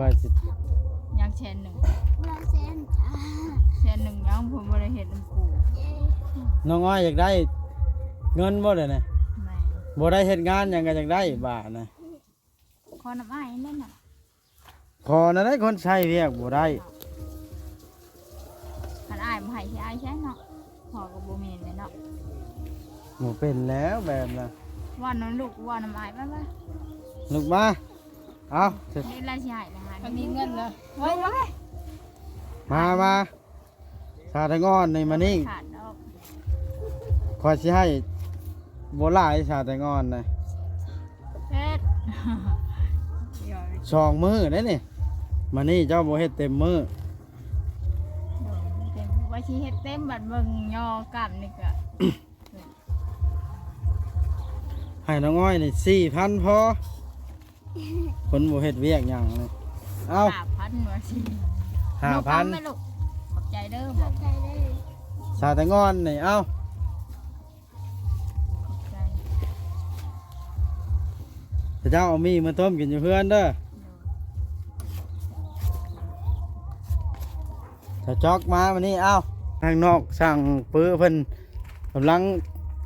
ວ່າຊິ ຍັງແສນໜຶ່ງ ຍັງແສນ ແສນໜຶ່ງຍັງ ເພິ່ນບໍ່ໄດ້ເຮັດນຳກູ. ນ້ອງອ້ອຍຢາກໄດ້ເງິນບໍ່ດຽວນີ້? ແມ່ນ ບໍ່ໄດ້ເຮັດງານຫຍັງກໍຢາກໄດ້ບາດນະ. ຂໍນຳອ້າຍແດ່ນະ. ຂໍນຳໃດ໋ ຄົນໃຊ້ວຽກບໍ່ໄດ້. ຄັນອ້າຍບໍ່ໃຫ້ ຊິອ້າຍໃຊ້ເນາະ. ພໍ່ກໍບໍ່ແມ່ນແຫຼະເນາະ. ບໍ່ເປັນແລ້ວແບບນະ. ເວົ້ານຳລູກ ເວົ້ານຳອ້າຍໄປ ໄປ. ລູກມາ. ເອົາ ນີ້ລະຊິໃຫ້ລະ ຄັນມີເງິນນະ. ເວົ້າມາ ມາ ມາ. ສາວແຕງອ່ອນນີ້ ມານີ້ ຂາດດອກ. ຂ້ອຍຊິໃຫ້ບໍ່ຫຼາຍ ສາວແຕງອ່ອນນະ. ເຮັດ ສອງມື້ເດ້ນີ້. ມານີ້ເຈົ້າບໍ່ເຮັດເຕັມມື້. ເຕັມ ວ່າຊິເຮັດເຕັມ ບັດເບິ່ງຍໍກ້າມນີ້ກະ ໃຫ້ນ້ອງອ້ອຍນີ້ສີ່ພັນພໍ. ຄົນບໍ່ເຮັດວຽກຫຍັງນີ້. ເອົ້າ ຫ້າພັນວ່າຊິ ຫ້າພັນ. ລູກ ຂອບໃຈເດີ ຂອບໃຈເດີ. ສາວແຕງອ່ອນນີ້ ເອົ້າ ຂອບໃຈ. ເຈົ້າເອົາໝີ່ມາຕົ້ມກິນຢູ່ເຮືອນເດີ. ສາວຈອກມາມື້ນີ້. ເອົ້າ ທາງນອກຊ່າງປືເພິ່ນກຳລັງ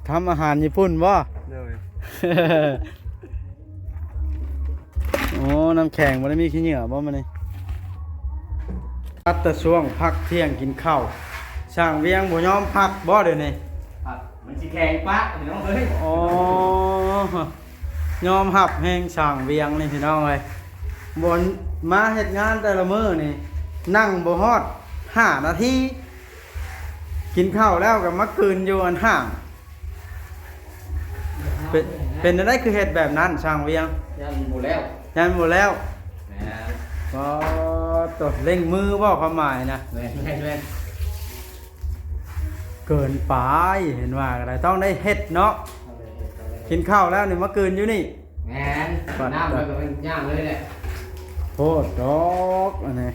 ທຳອາຫານຍີ່ປຸ່ນບໍ່? ໂດຍ. ໂອ້ ນ້ຳແຂງບໍ່ໄດ້ມີຂີ້ເຫຍື້ອບໍ່ມື້ນີ້? ຕັດແຕ່ຊ່ວງພັກທ່ຽງກິນເຂົ້າ. ຊ່າງວຽງບໍ່ຍອມພັກບໍ່ດຽວນີ້? ພັກ ມັນຊິແຂງປາກພີ່ນ້ອງເອີຍ. ອໍ ຍອມຮັບແຮງຊ່າງວຽງນີ້ພີ່ນ້ອງເອີຍ. ບໍ່ ມາເຮັດງານແຕ່ລະມື້ນີ້ ນັ່ງບໍ່ຮອດຫ້ານາທີ. ກິນເຂົ້າແລ້ວກໍມາກືນຢູ່ອັນຫ້າງ. ເປັນ ເປັນແນວໃດຄືເຮັດແບບນັ້ນ ຊ່າງວຽງ? ຢ້ານບໍ່ແລ້ວ. ຢ້ານບໍ່ແລ້ວ. ແມ່ນ. ອໍ ໂຕ ເລັ່ງມືບໍ່ ຄວາມໝາຍນະ? ແມ່ນ ແມ່ນ ແມ່ນ. ເກີນໄປ ເຫັນວ່າກໍໄດ້ ຕ້ອງໄດ້ເຮັດເນາະ. ຕ້ອງໄດ້ເຮັດ ຕ້ອງໄດ້ເຮັດ. ກິນເຂົ້າແລ້ວນີ້ມາກືນຢູ່ນີ້. ແມ່ນ. ປາດ ນ້ຳມັນກໍເປັນຢ່າງເລີຍແຫຼະ. ໂພດດອກອັນນີ້.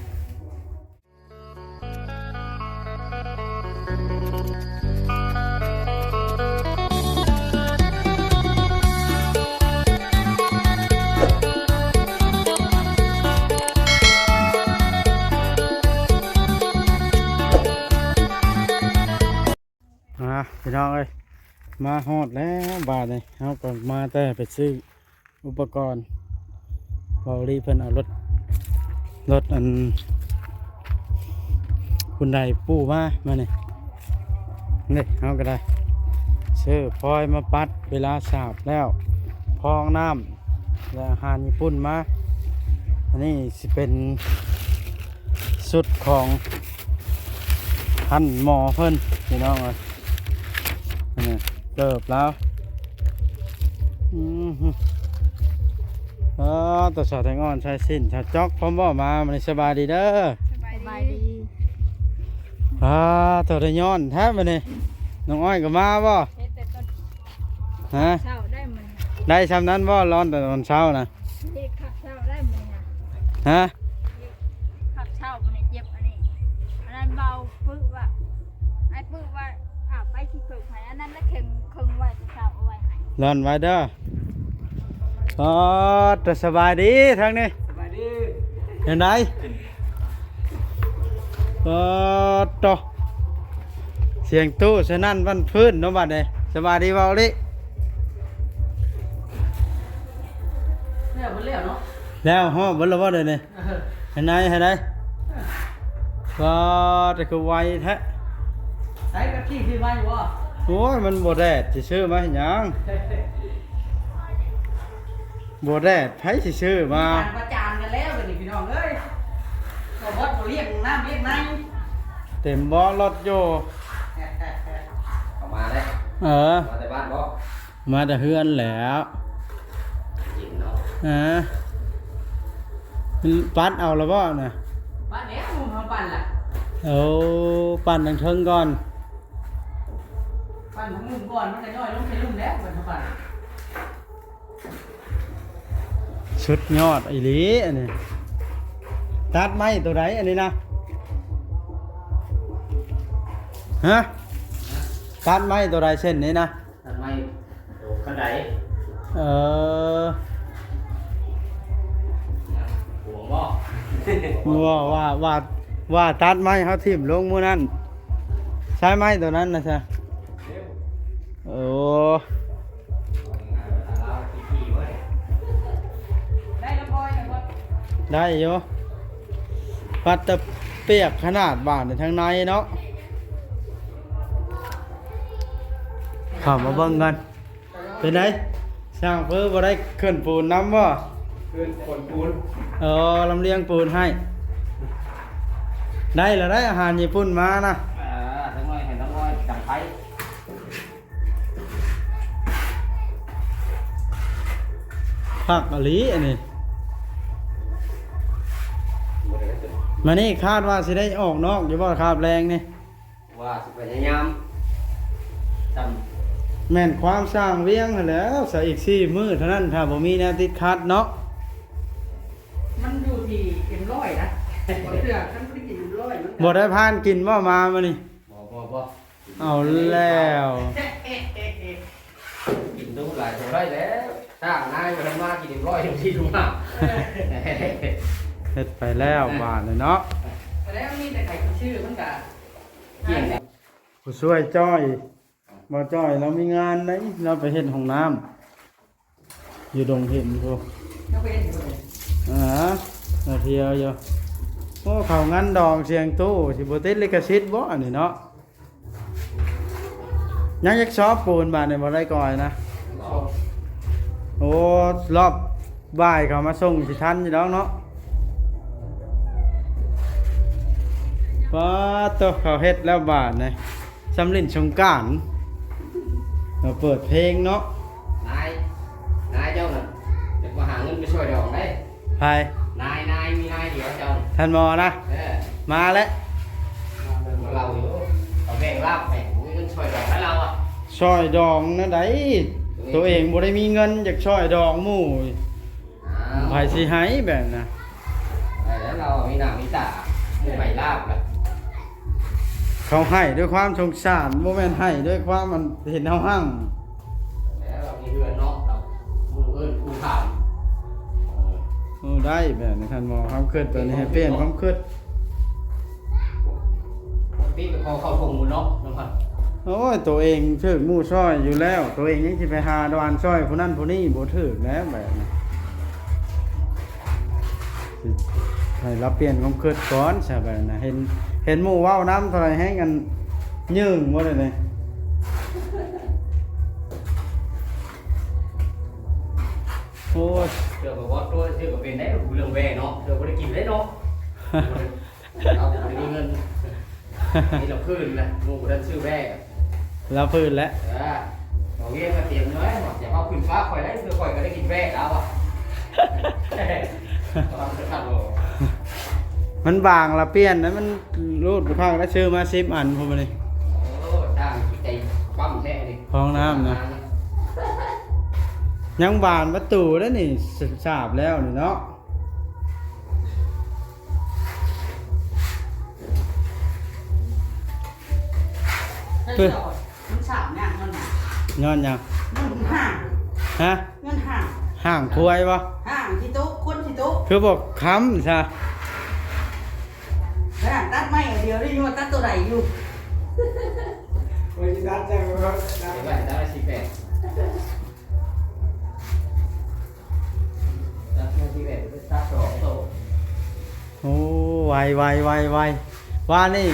ອ່າ ພີ່ນ້ອງເອີຍ ມາຮອດແລ້ວ. ບາດນີ້ເຮົາກໍມາແຕ່ໄປຊື້ ອຸປະກອນ ເບົາລີເພິ່ນເອົາລົດ ລົດອັນ ຄຸນໄດປູມາ ມານີ້ ນີ້ເຮົາກໍໄດ້ຊື້ຟອຍມາປັດເວລາສາບແລ້ວ ພອງນ້ຳ ແລະ ອາຫານຍີ່ປຸ່ນມາ. ອັນນີ້ຊິເປັນຊຸດຂອງທ່ານໝໍເພິ່ນ ພີ່ນ້ອງເອີຍ. ອັນນີ້ເກີບລາວ. ອືມ ເອີ ຕົວສາວແຕງອ່ອນ ສາຍສິນ ສາວຈອກ ພ້ອມບໍ່ມາ? ມື້ນີ້ສະບາຍດີເດີ. ສະບາຍດີ. ອ່າ ໂຕ ໄດ້ຍ້ອນແທ້ມື້ນີ້. ນ້ອງອ້ອຍກໍມາບໍ່? ເຮັດແຕ່ຕອນ ຮະ? ເຊົ້າໄດ້ມື້ນີ້. ໄດ້ຊ່ຳນັ້ນບໍ່? ຮ້ອນແຕ່ຕອນເຊົ້ານະ. ເຮັດຄັກເຊົ້າໄດ້ມື້ນີ້ນະ. ຮະ? ຄັກເຊົ້າມື້ນີ້ເຈັບອັນນີ້ ອັນນັ້ນເບົາປຶວ່າ ອ້າຍປຶວ່າ ອ້າວ ໄປຊິເພິ່ງໃຫ້ ອັນນັ້ນລະເຄັ່ງເຄິ່ງໄວ້ ແຕ່ເຊົ້າເອົາໄວ້ໃຫ້ ຮ້ອນໄວ້ເດີ. ອໍ ຕະ ສະບາຍດີທາງນີ້. ສະບາຍດີ. ເປັນໃດ? ອໍ ໂຕ ສຽງຕູ້ສະໜັ່ນວັນພື້ນເນາະບັດນີ້. ສະບາຍດີເວົ້າລິ. ແລ້ວເບິດແລ້ວເນາະ. ແລ້ວຮອດເບິດແລ້ວບໍ່ດຽວນີ້? ເອີ ເຮັດໄດ ເຮັດໄດ. ເອີ ກໍແຕ່ຄືໄວແທ້. ໃສ່ແບບຂີ້ຊື້ມາຢູ່ບໍ່? ໂອ້ຍ ມັນບໍ່ແດດ ຊິຊື້ມາເຮັດຫຍັງ? ບໍ່ແດດ ໃຜຊິຊື້ມາ? ປະຈານກັນແລ້ວບັດນີ້ ພີ່ນ້ອງເອີຍ. ບໍ່ຮອດບໍ່ລ້ຽງນ້ຳລ້ຽງໃນ ເຕັມເບາະລົດຢູ່. ເຂົ້າມາແລ້ວ. ເອີ ມາແຕ່ບ້ານບໍ່? ມາແຕ່ເຮືອນແຫຼ້ວ. ເຢັນເນາະ. ເອີ ປັດເອົາລະບໍ່ນະ? ປັດແລ້ວ ເຮົາປັດລະ. ໂອ້ ປັດທາງເທິງກ່ອນ. ປັດທາງລຸ່ມກ່ອນ ມັນກໍຍ້ອຍລົງໃສ່ລຸ່ມແລ້ວ ບັດເຮົາປັດ. ສຸດຍອດອີ່ຫຼີອັນນີ້. ຕັດໄມ້ໂຕໃດອັນນີ້ນະ? ຮະ? ຕັດໄມ້ໂຕໃດເສັ້ນນີ້ນະ? ຕັດໄມ້ໂຕຄັນໄດ. ເອີ ຫວງບໍ່? ວ່າ ວ່າ ວ່າ ວ່າຕັດໄມ້ເຮົາຖິ້ມລົງມື້ນັ້ນ ໃຊ້ໄມ້ຕົວນັ້ນນະຊະ. ໂອ້ ໄດ້ຢູ່ ພັດແຕ່ປຽກຂະໜາດບາດນີ້ທາງໃນເນາະ. ເຂົ້າມາເບິ່ງກັນ. ເປັນໃດ? ຊ່າງເພີບໍ່ໄດ້ເຄື່ອນປູນນຳບໍ່? ເຄື່ອນຂົນປູນ. ເອີ ລຳລຽງປູນໃຫ້. ໄດ້ລະໄດ໋ ອາຫານຍີ່ປຸ່ນມານະ. ເອີ ຈັກໜ້ອຍໃຫ້ນ້ອງນ້ອຍດັງໄຟ. ຄັກອີ່ຫຼີອັນນີ້. ມື້ນີ້ຄາດວ່າຊິໄດ້ອອກນອກຢູ່ບໍ່ ຄາບແລງນີ້? ວ່າຊິພະຍາຍາມ ແມ່ນຄວາມສ້າງວຽງຫັ້ນແຫຼ້ວ ສະ ອີກສີ່ມື້ເທົ່ານັ້ນ ຖ້າບໍ່ມີແນວຕິດຂັດເນາະ. ມັນຢູ່ທີ່ເອັມຮ້ອຍນະ ບໍ່ເຊື່ອ ຄັນບໍ່ໄດ້ກິນເອັມຮ້ອຍ ມັນ ບໍ່ໄດ້ຜ່ານກິນບໍ່ມາມື້ນີ້? ບໍ່ ບໍ່ ບໍ່. ເອົາແລ້ວ ກິນດູຫຼາຍເທົ່າໃດແລ້ວ ຈ້າງນາຍບໍ່ທັນມາກິນເອັມຮ້ອຍ ຈັ່ງຊິລົງມາ. ເອີ ເຮັດໄປແລ້ວບາດນີ້ເນາະ ແລ້ວມີແຕ່ໃຜຊິຊື້ ມັນກະ ຜູ້ຊ່ວຍຈ້ອຍ ບໍ່ຈ້ອຍລາວມີງານໃດ໋ ລາວໄປເຮັດຫ້ອງນ້ຳຢູ່ດົງເຫັນພຸ້ນ. ລາວໄປເຮັດຢູ່ໃດ? ອ່າ ມາທ່ຽວຢູ່. ໂອ້ ເຂົ້າງານດອງສຽງຕູ້ ຊິບໍ່ຕິດລິຂະສິດບໍ່ອັນນີ້ເນາະ? ຍັງຈັກຊອບປູນບາດນີ້ບໍ່ໄດ້ກ່ອຍນະ. ໂອ້ ລອບບ່າຍເຂົາມາສົ່ງຊິທັນຢູ່ດອກເນາະ. ປາດໂຕ ເຂົາເຮັດແລ້ວບາດນີ້ ຊ່ຳຫຼິ້ນສົງການ ມາເປີດເພງເນາະ. ນາຍ ນາຍເຈົ້ານັ້ນ ຈະມາຫາເງິນໄປຊ່ອຍດອງໄດ໋. ໃຜ? ນາຍ ນາຍ ມີນາຍດຽວເຈົ້າ. ທ່ານໝໍນະ? ເອີ ມາແລ້ວ ມາເບິ່ງເລົ່າຢູ່ ເຂົາແບ່ງລາບໃຫ້ ມີເງິນຊ່ອຍດອງໃຫ້ລາວອະ. ຊ່ອຍດອງແນວໃດ? ໂຕເອງ ໂຕເອງບໍ່ໄດ້ມີເງິນ ຢາກຊ່ອຍດອງໝູ່. ອ້າວ ໃຜຊິໃຫ້ແບບນັ້ນນະ? ໃຫ້ແລ້ວ ລາວມີໜ້າມີຕາ ໝູ່ໃຫ້ລາບລະ. ເຂົາໃຫ້ດ້ວຍຄວາມສົງສານ ບໍ່ແມ່ນໃຫ້ດ້ວຍຄວາມອັນເຫັນເຮົາຮັ່ງ. ແລ້ວລາວມີເຮືອນເນາະ ລາວ ໝູ່ເອີ້ນຜູ້ຖາມ. ເອີ ໂອ້ ໄດ້ແບບນີ້ ທ່ານໝໍຄຳຄິດ ຕອນນີ້ໃຫ້ປ່ຽນຄວາມຄິດ. ປົກກະຕິໄປຂໍເຂົ້າທົ່ງໝູ່ເນາະ ນ້ອງພັດ. ໂອ້ຍ ໂຕເອງຖືກໝູ່ຊ່ອຍຢູ່ແລ້ວ ໂຕເອງຍັງຊິໄປຫາດວານຊ່ອຍຜູ້ນັ້ນຜູ້ນີ້ ບໍ່ຖືກແລ້ວແບບນີ້. ໃຫ້ລາວປ່ຽນຄວາມຄິດກ່ອນຊະ ແບບນັ້ນນະ. ເຫັນ ເຫັນໝູ່ເວົ້ານຳເທົ່າໃດແຮ່ງອັນຍື່ງບໍ່ໄດ້ເລີຍ. ໂອ້ຍ ເທື່ອກໍບໍ່ຕົວະ ເທື່ອກໍເປັນໄດ້ ເລື່ອງແວ່ເນາະ ເທື່ອບໍ່ໄດ້ກິນໄດ້ເນາະ. ເຮົາບໍ່ໄດ້ມີເງິນ ນີ້ລາວພື້ນລະ ໝູ່ບໍ່ທັນຊື້ແວ່ ລາວພື້ນແລ້ວ. ເອີ ເອົາວຽນມາຕຽມເລີຍ ຢ່າເອົາຂຶ້ນຟ້າຂ້ອຍໄດ້ ຄືຂ້ອຍກໍໄດ້ກິນແວ່ລາວອະ. ມັນບາງລະປ່ຽນນະ ມັນຮູດບໍ່ຄັກລະ ຊື້ມາສິບອັນພຸ້ນມື້ນີ້. ໂອ້ ຊ່າງຈິດໃຈປ້ຳແທ້ນີ້ ຫ້ອງນ້ຳນະ ຍັງບານປະຕູເດ້ນີ້ ສ- ສາບແລ້ວນີ້ເນາະ. ເອີ ມັນສາມຢ່າງນັ້ນນະ ຍ້ອນຫຍັງ? ມັນຫ່າງ ຮະ? ມັນຫ່າງ ຫ່າງຄວາຍບໍ່? ຫ່າງຂີ້ໂຕະ ຄົນຂີ້ໂຕະ ຄືບໍ່ຄ້ຳຊະ? ຂະໜາດຕັດໄມ້ອັນດຽວນີ້ຍັງວ່າຕັດໂຕໃດຢູ່. ໂອ້ຍ ຕັດຈັງເນາະ ຕັດໄວ້ ຕັດໄວ້ສີ່ແປດ. ຕັດມາທີແລກຕັດສອງໂຕ. ໂອ້ ໄວໆໆໆ ວ່ານີ້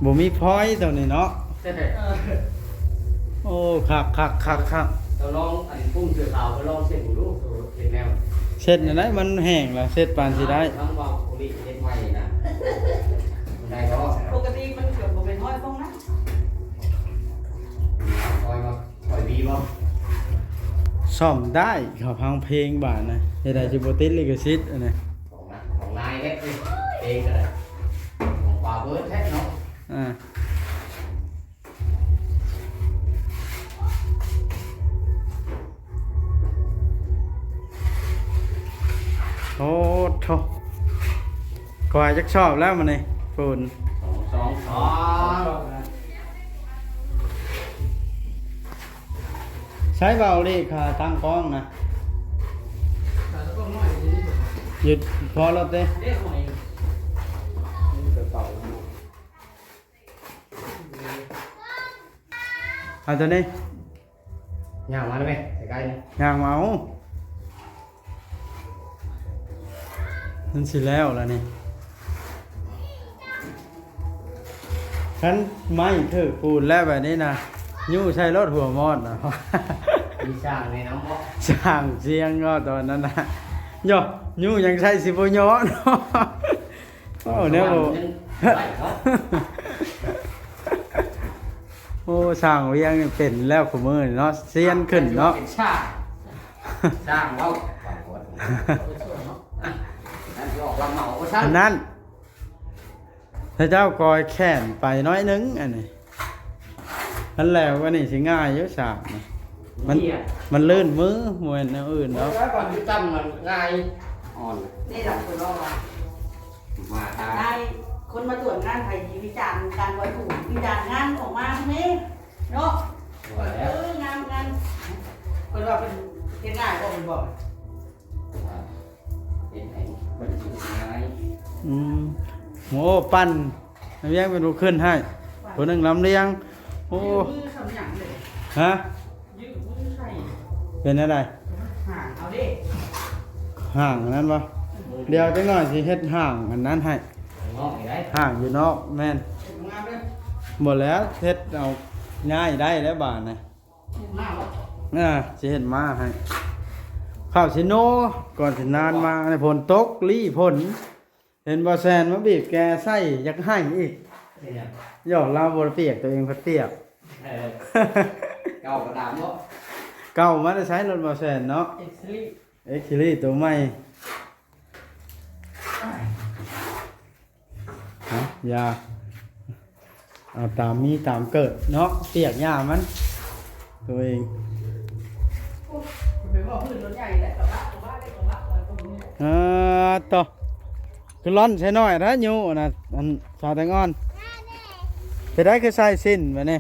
ບໍ່ມີພອຍໂຕນີ້ເນາະ. ເອີ ໂອ້ ຄັກໆໆໆ ເຈົ້າລອງອັນປຸ້ມເສື້ອຂາວ ເຈົ້າລອງເຊັດເບິ່ງດູ ເຮັດແນວ ເຊັດແນວໃດ ມັນແຫ້ງລະ ເຊັດປານຊິໄດ້. ທັງວ່າໂຄລິເຮັດໃໝ່ນະ ໄດ້ບໍ່? ປົກກະຕິມັນເກືອບບໍ່ແມ່ນຮ້ອຍຟອງນະ ຮ້ອຍບໍ່? ຂ້ອຍມີບໍ່? ສ້ອມໄດ້ ເຂົາຟັງເພງບາດນະ ເຮັດໃດຊິບໍ່ຕິດລິຂະສິດອັນນີ້. ຂອງນາຍ ຂອງນາຍເດ້ ເພງກໍໄດ້ ຂອງປາເບີດແທ້ເນາະ. ອ່າ ໂອ້ໂທ້ ກວ່າຈັກສອບແລ້ວມື້ນີ້ ປູນ ສອງ ສອງ ສອງ. ໃຊ້ເບົາລີກຂາຕັ້ງກ້ອງນະ ຂາຕັ້ງກ້ອງນ້ອຍຢູ່ນີ້. ຢຸດພໍແລ້ວເຕະ. ເອົາຕົວນີ້ ຍ່າງມາໄດ້ໄໝ? ໃກ້ໆນີ້ ຍ່າງມາເອົາ. ມັນຊິແລ້ວລະນີ້. ຄັນໄມ້ຖືກປູນແລ້ວແບບນີ້ນະ ຍູ້ໃສ່ລົດຫົວມອດນະ. ມີຊ່າງແນ່ນອນບໍ່? ຊ່າງສຽງເນາະຕອນນັ້ນນະ. ໂຢ ຍູ້ຍັງໃສ່ຊິບໍ່ຍໍ້ເນາະ. ໂອ້ ແນວບໍ່ ໂອ້ ຊ່າງວຽງນີ້ເປັນແລ້ວຄູ່ມື້ນີ້ເນາະ ຊຽນຂຶ້ນເນາະ. ເປັນຊ່າງ ຊ່າງເວົ້າ ອັນນັ້ນ ພະເຈົ້າກອຍແຂນໄປໜ້ອຍໜຶ່ງ ອັນນີ້ ນັ້ນແຫຼະ. ອັນນີ້ຊິງ່າຍຢູ່ ຊ່າງນະ ມັນ ມັນລື່ນມື ບໍ່ແມ່ນແນວອື່ນດອກ. ເອີ ກ່ອນຊິຕັ້ງມັນງ່າຍ ອ່ອນ ນີ້ລະເພິ່ນເວົ້າວ່າ ມາທາງ ໄດ້ຄົນມາຕວດງານ ໃຜຊິວິຈານການບວດຜູ້ ວິຈານງານອອກມາພຸ້ນເດ້ເນາະ. ວ່າແລ້ວ ເອີ ງາມ ງາມ ເພິ່ນວ່າເພິ່ນເຮັດງ່າຍບໍ່ ເພິ່ນບອກ ເຮັດໃຫ້ເພິ່ນເຮັດງ່າຍ. ອືມ ໂອ້ ປັ່ນ ໃຫ້ວຽງເປັນຜູ້ຂຶ້ນໃຫ້ ຜູ້ໜຶ່ງລຳລຽງ. ໂອ້ ຍືດມືສ່ຳຫຍັງເລີຍ ຮະ? ຍືດມືໃສ່ ເປັນແນວໃດ? ຫາງເອົາເດ້ ຫາງອັນນັ້ນບໍ່? ດຽວຈັກໜ້ອຍຊິເຮັດຫາງອັນນັ້ນໃຫ້ ຫາງຢູ່ນອກ ແມ່ນ. ບໍ່ແລ້ວ ເຮັດເອົາ ຍ້າຍໄດ້ແລ້ວບາດນະ. ອ່າ ຊິເຮັດມ້າໃຫ້ ເຂົ້າຊິໂນ ກ່ອນຊິນານມາ ຝົນຕົກ ລີ້ຝົນ. ເຫັນບໍ່ແຊນມາບີບແກໃສ່ ຢາກໄຫ້ອີກ. ເປັນຫຍັງ? ຫຍອກລາວບໍ່ປຽກ ຕົວເອງພັດປຽກ. ເອີ ເກົ່າກໍຕາມເນາະ ເກົ່າມາແຕ່ໃສລົດບໍ່ແຊນເນາະ? ເອັກຊີລີ ເອັກຊີລີຕົວໃໝ່. ຮະ ຢ່າ ເອົາຕາມມີຕາມເກີດເນາະ ປຽກຫຍ້າມັນ ຕົວເອງ. ໄປເວົ້າພື້ນລົດໃຫຍ່ແຫຼະ ກະບະ ກະບະ ເອີ ຕໍ່ ຄືລ່ອນໃສ່ໜ້ອຍແທ້ ຍູ້ນະ ອັນສາວແຕງອ່ອນ. ເປັນໃດຄືໃສ່ສິ້ນບາດນີ້?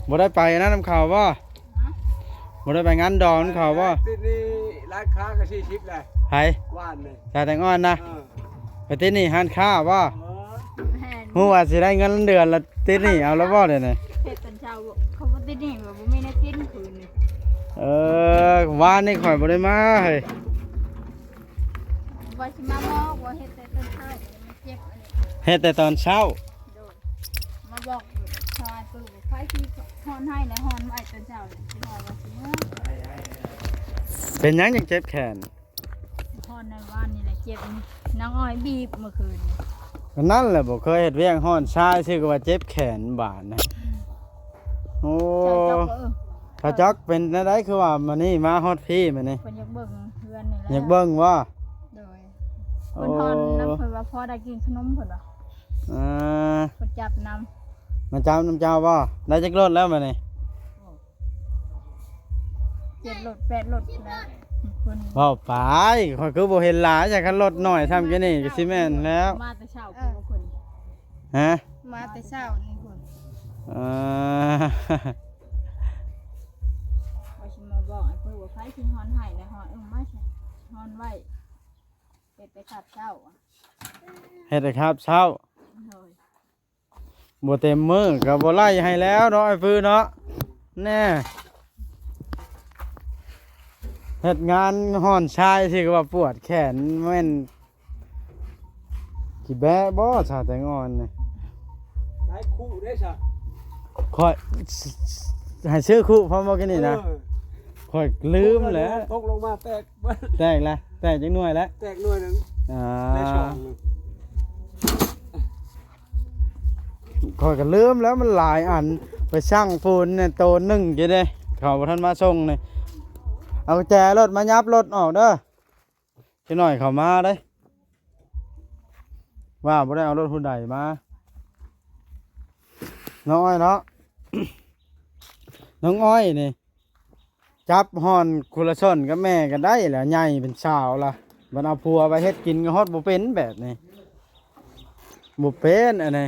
ບໍ່ໄດ້ໄປອັນນັ້ນນຳເຂົາບໍ່? ຮະ? ບໍ່ໄດ້ໄປງານດອງນຳເຂົາບໍ່? ຕິດໜີ້ຮ້ານຄ້າກໍສີ່ສິບແຫຼະ. ໃຜ? ວານນີ້ ສາວແຕງອ່ອນນະ? ເອີ ໄປຕິດໜີ້ຮ້ານຄ້າບໍ່? ເອີ ແມ່ນ. ຮູ້ວ່າຊິໄດ້ເງິນເດືອນລະຕິດໜີ້ເອົາລະບໍ່ດຽວນີ້? ເຮັດຕອນເຊົ້າ ເຂົາບໍ່ຕິດໜີ້ ວ່າບໍ່ມີແນວກິນຄືນນີ້. ເອີ ວານນີ້ຂ້ອຍບໍ່ໄດ້ມາເຮີ້ຍ. ວ່າຊິມາບອກວ່າເຮັດແຕ່ຕອນເຊົ້າ ມັນເຈັບອັນນີ້ ເຮັດແຕ່ຕອນເຊົ້າ. ໂດຍ ມາບອກຊາຍປື ໃຜຊິຮ້ອນໄຫ້ແລະຮ້ອນໄວ້ຕອນເຊົ້າ ຊິຮ້ອນວ່າຊິເມືອ. ເປັນຫຍັງຈຶ່ງເຈັບແຂນ? ຮ້ອນໃນວານນີ້ແຫຼະເຈັບ ນາງອ້ອຍບີບເມື່ອຄືນນີ້. ກໍນັ້ນແຫຼະ ບໍ່ເຄີຍເຮັດວຽກ ຮ້ອນຊາຍຊື່ກໍວ່າເຈັບແຂນບາດນະ. ອືມ ໂອ້ ເຈົ້າຈັກບໍ່? ເອີ ເຈົ້າຈັກ ເປັນແນວໃດຄືວ່າມານີ້ ມາຮອດພີ້ມານີ້? ເພິ່ນຢາກເບິ່ງເຮືອນນີ້ແຫຼະ. ຢາກເບິ່ງບໍ່? ໂດຍ ໂອ້ ເພິ່ນຮ້ອນນຳ ເພິ່ນວ່າພໍໄດ້ກິນຂະໜົມເພິ່ນວ່າ. ອ່າ ເພິ່ນຈັບນຳ ມາຈັບນຳເຈົ້າບໍ່? ໄດ້ຈັກລົດແລ້ວບາດນີ້? ໂອ້ ເຈັດລົດແປດລົດແລ້ວເພິ່ນ. ເວົ້າໄປ ຂ້ອຍຄືບໍ່ເຫັນຫຼາຍ ຈັ່ງຄັນລົດໜ້ອຍຊ່ຳກີ້ນີ້ກໍຊິແມ່ນແລ້ວ. ມາແຕ່ເຊົ້າ ເອີ ພຸ້ນ ຮະ? ມາແຕ່ເຊົ້ານີ້ພຸ້ນ. ເອີ ວ່າຊິມາບອກໃຫ້ເພິ່ນວ່າໃຜຊິຮ້ອນໄຫ້ແລະຮ້ອນ ເອີ ມາຊະ ຮ້ອນໄວ້. ເຮັດແຕ່ຄາບເຊົ້າ ເຮັດແຕ່ຄາບເຊົ້າ. ໂດຍ ບໍ່ເຕັມມື້ກໍບໍ່ໄລ່ໃຫ້ແລ້ວເນາະ ອ້າຍຟືເນາະ. ແນ່ ເຮັດງານຮ້ອນຊາຍຊິວ່າປວດແຂນ ແມ່ນຂີ້ແບ້ບໍ່ ສາວແຕງອ່ອນນີ້? ໃຊ້ຄຸເດ້ຊະ ຂ້ອຍ ໃຫ້ຊື້ຄຸພ້ອມບໍ່ກີ້ນີ້ນະ? ເອີ ຂ້ອຍລືມແລ້ວ ຕົກລົງມາແຕກ ແຕກລະ ແຕກຈັກໜ່ວຍລະ? ແຕກໜ່ວຍໜຶ່ງ ອ່າ ໄດ້ສອງໜຶ່ງ. ຂ້ອຍກໍລືມແລ້ວ ມັນຫຼາຍອັນ ໄປສັ່ງປູນແດ່ໂຕໜຶ່ງຢູ່ເດ້ ເຂົາບໍ່ທັນມາສົ່ງນີ້. ເອົາກຸນແຈລົດມາຫຍັບລົດອອກເດີ ຈັກໜ່ອຍເຂົາມາເດ້ ວ່າບໍ່ໄດ້ເອົາລົດຜູ້ໃດມາ. ນ້ອງອ້ອຍເນາະ ນ້ອງອ້ອຍນີ້ ຈັບຮ້ອນຄົນລະຊົນກັບແມ່ກໍໄດ້ແຫຼະ ໃຫຍ່ເປັນສາວລະ ບັດເອົາຜົວໄປເຮັດກິນກໍຮອດບໍ່ເປັນແບບນີ້ ບໍ່ເປັນອັນນີ້.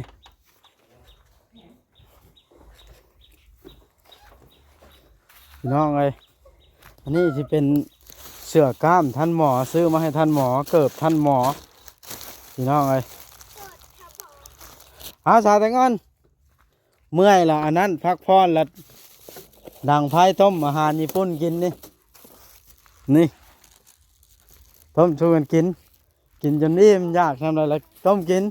ພີ່ນ້ອງເອີຍ ອັນນີ້ຊິເປັນສ ສື້ອກ້າມທ່ານໝໍ ຊື້ມາໃຫ້ທ່ານໝໍ ເກີບທ່ານໝໍ ພີ່ນ້ອງເອີຍ. ເອົາ ສາວແຕງອ່ອນ ເມື່ອຍລະ ອັນນັ້ນ ພັກຜ່ອນລະ ດັງໄຟຕົ້ມອາຫານຍີ່ປຸ່ນກິນນີ້ ນີ້ ຕົ້ມສູ່ກັນກິນ ກິນຈົນອີ່ມ ຢາກສ່ຳໃດລະຕົ້ມກິນ.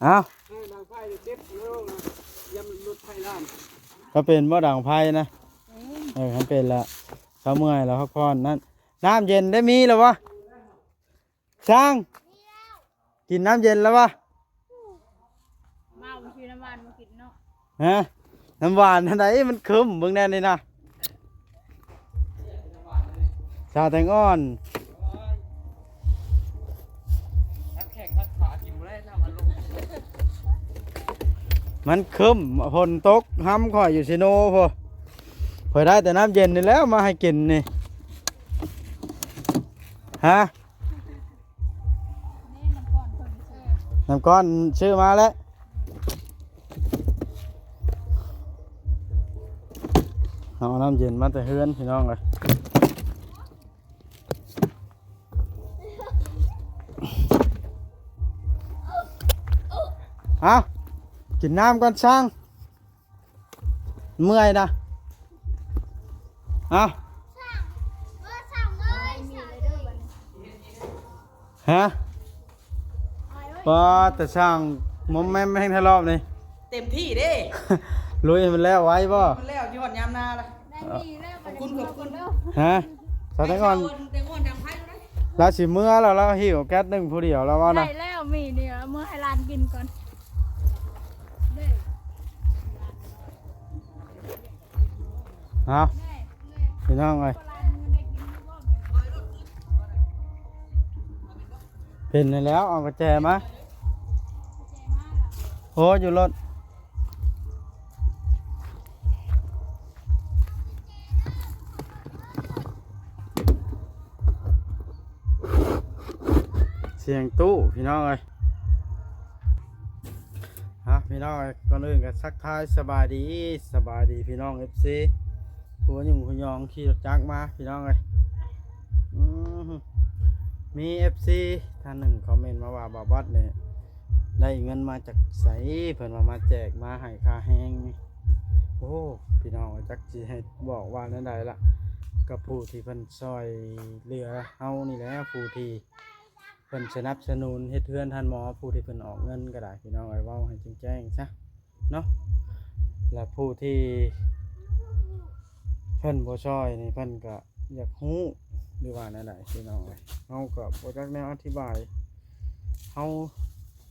ເອົາ ເອີ ດັງໄຟເດັບເນາະ ຍາມລົດໄຟລາມ ກໍເປັນບໍ່ດັງໄຟນະ? ເອີ ຄັນເປັນລະ ເຂົາເມື່ອຍລະ ພັກຜ່ອນນັ້ນ. ນ້ຳເຢັນໄດ້ມີແລ້ວບໍ່? ຊ່າງ ກິນນ້ຳເຢັນແລ້ວບໍ່? ມາເອົາຊື່ນ້ຳຫວານມາກິນເນາະ. ຮະ? ນ້ຳຫວານອັນໃດ? ມັນເຄີມ ເບິ່ງແດ່ນີ້ນະ ສາວແຕງອ່ອນ. ມັນເຄີມ ຝົນຕົກ ຫ້ຳຂ້ອຍຢູ່ເຊໂນພຸ້ນ ຂ້ອຍໄດ້ແຕ່ນ້ຳເຢັນນີ້ແຫຼະມາໃຫ້ກິນນີ້. ຮະ? ນ້ຳກ້ອນຊື້ມາແລ້ວ ເອົານ້ຳເຢັນມາແຕ່ເຮືອນ ພີ່ນ້ອງເອີຍ. ເອົາ ກິນນ້ຳກ່ອນຊ່າງ ເມື່ອຍນະ. ເອົາ ຮະ? ປາດ ແຕ່ຊ່າງມົມແມັມແຮງແທ້ລອບນີ້ ເຕັມທີ່ເດ້ ລຸຍໃຫ້ມັນແລ້ວໄວບໍ່? ມັນແລ້ວຊິຮອດຍາມນາລະ. ໄດ້ມີແລ້ວ ຂອບຄຸນ ຂອບຄຸນ. ຮະ? ສາວແຕງອ່ອນ ແຕງອ່ອນດັງໄຟແລ້ວນະ ລາວຊິເມືອແລ້ວ ລາວຫິ້ວແກັດໜຶ່ງຜູ້ດຽວ ລາວວ່ານະ. ໄດ້ແລ້ວ ມີນີ້ເອົາເມືອໃຫ້ຫຼານກິນກ່ອນເດີ. ເອົາ ພີ່ນ້ອງເອີຍ ເປັນແລ້ວ ເອົາກະແຈມາ. ໂອ້ ຢູ່ລົດ ສຽງຕູ້ ພີ່ນ້ອງເອີຍ. ຮະ ພີ່ນ້ອງເອີຍ ກ່ອນອື່ນກໍທັກທາຍສະບາຍດີ ສະບາຍດີພີ່ນ້ອງເອັຟຊີ ຜູ້ຫຍຸ້ງຜູ້ຍອງຂີ່ລົດຈັກມາ ພີ່ນ້ອງເອີຍ. ອື ມີເອັຟຊີທ່ານໜຶ່ງຄອມເມັນມາວ່າ ບ່າວບັດນີ້ໄດ້ເງິນມາຈາກໃສ? ເພິ່ນວ່າມາແຈກ ມາໃຫ້ຄ່າແຮງ. ໂອ້ ພີ່ນ້ອງເອີຍ ຈັກຊິໃຫ້ບອກວ່າແນວໃດລະ ກັບຜູ້ທີ່ເພິ່ນຊ່ອຍເຫຼືອເຮົານີ້ແຫຼະ ຜູ້ທີ່ ເພິ່ນສະໜັບສະໜູນເຮັດເຮືອນທ່ານໝໍ ຜູ້ທີ່ເພິ່ນອອກເງິນກໍໄດ້ ພີ່ນ້ອງເອີຍ ເວົ້າໃຫ້ແຈ້ງໆຊະເນາະ. ແລະຜູ້ທີ່ເພິ່ນບໍ່ຊ່ອຍນີ້ ເພິ່ນກໍຢາກຮູ້ ຫຼືວ່າແນວໃດ ພີ່ນ້ອງເອີຍ ເຮົາກໍບໍ່ຈັກແນວອະທິບາຍ. ເຮົາ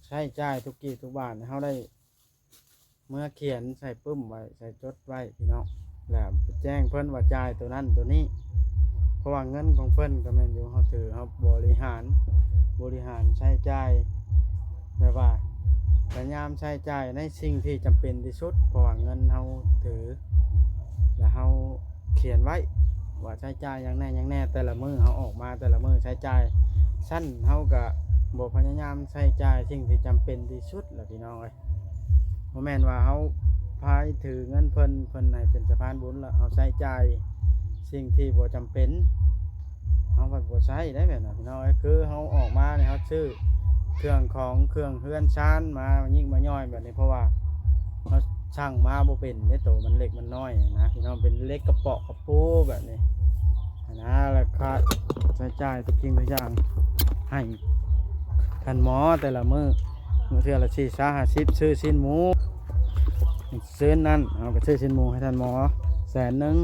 ໃຊ້ຈ່າຍທຸກກີບທຸກບາດ ເຮົາໄດ້ ເມືອຂຽນໃສ່ປຶ້ມໄວ້ ໃສ່ຈົດໄວ້ພີ່ນ້ອງ ແລ້ວໄປແຈ້ງເພິ່ນວ່າຈ່າຍໂຕນັ້ນໂຕນີ້ ເພາະວ່າເງິນຂອງເພິ່ນກໍແມ່ນຢູ່ ເຮົາຖື ເຮົາບໍລິຫານ ບໍລິຫານໃຊ້ຈ່າຍ ແບບວ່າພະຍາຍາມໃຊ້ຈ່າຍໃນສິ່ງທີ່ຈຳເປັນທີ່ສຸດ ເພາະວ່າເງິນເຮົາຖື ແລະເຮົາຂຽນໄວ້ວ່າໃຊ້ຈ່າຍຫຍັງແດ່ຫຍັງແດ່ ແຕ່ລະມື້ເຮົາອອກມາແຕ່ລະມື້ໃຊ້ຈ່າຍ ຊັ້ນເຮົາກໍບໍ່ພະຍາຍາມໃຊ້ຈ່າຍສິ່ງທີ່ຈຳເປັນທີ່ສຸດ ລະພີ່ນ້ອງເອີຍ ບໍ່ແມ່ນວ່າເຮົາພາຍຖືເງິນເພິ່ນ ເພິ່ນໃຫ້ເປັນສະພານບຸນ ລະເຮົາໃຊ້ຈ່າຍສິ່ງທີ່ບໍ່ຈຳເປັນ ເຮົາພັດບໍ່ໃຊ້ໄດ້ແບບນັ້ນພີ່ນ້ອງເອີຍ. ຄືເຮົາອອກມານີ້ ເຮົາຊື້ເຄື່ອງຂອງ ເຄື່ອງເຮືອນຊານມາຍິກມາຍ່ອຍແບບນີ້ ເພາະວ່າເຮົາຊ່າງມາບໍ່ເປັນເດ້ ໂຕມັນເລັກມັນນ້ອຍນະພີ່ນ້ອງ ເປັນເຫຼັກກະເປາະ ໂອ້ ແບບນີ້ຫັ້ນນະ ລະຄ່າໃຊ້ຈ່າຍທຸກສິ່ງທຸກຢ່າງໃຫ້ທ່ານໝໍແຕ່ລະມື້ ມື້ເທື່ອລະສີ່ສິບ ຫ້າສິບ ຊື້ຊີ້ນໝູ ຊື້ນັ້ນ ເຮົາກໍຊື້ຊີ້ນໝູໃຫ້ທ່ານໝໍແສນໜຶ່ງ